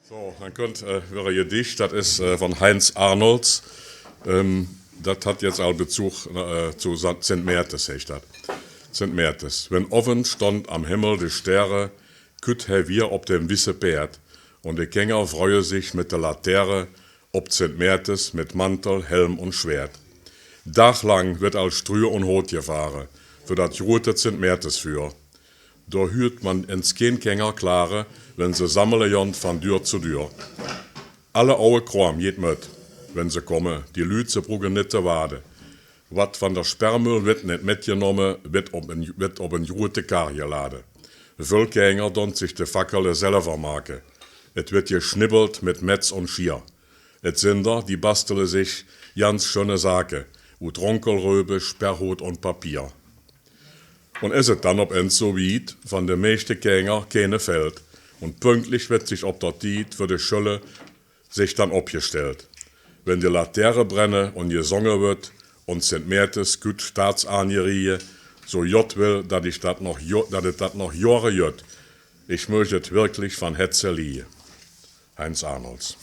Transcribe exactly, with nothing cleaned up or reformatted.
Zo, dan kummt, äh, weer e Gedicht, dat is, äh, van Heinz Arnolds. Ähm, dat hat jetzt al Bezug, äh, zu Sa-, Sint Mäartes, heet dat. Sint Mäartes. Wenn Ovend stonn am Himmel de Stäre, kütt he wier op dem wisse Päärd, un de Kenger freue sich mit de Latäre op Sint Mäartes mit Mantel, Helm un Schwäärd. Daglang wird al Strüe un Hoot gefahre, för dat grote Sint Mäartesfüer. Do hürt man ens keen Kenger klare, wenn se sammele jonn van Dür zu Dür. Alle aue Kroam geht mit, wenn se komme, die Lüüd, se bruke nit te wade. Wat van der Sperrmüll wird nit mitgenomme, wird op en, wird op en grote Kar gelade. Völl Kenger donn sich de Fackele selver make. Et wird geschnibbelt mit Metz un Schier. Et sin der, die bastele sich ganz schöne Sake ut Runkelröbe, Sperrhoot un Papier. Un is et dann op ens so wied, van de meeschte Kenger keene fehlt, un pünktlich wird sich op der Tied för de Schölle sich dann opgestellt. Wenn de Latäre brenne un gesonge wird un Sint Mäartes kütt staats aangerie, so Gott will, dat ich dat noch Jo-, dat et dat noch Johre gött, ich möcht et wirklich van Hätze lie. Heinz Arnolds.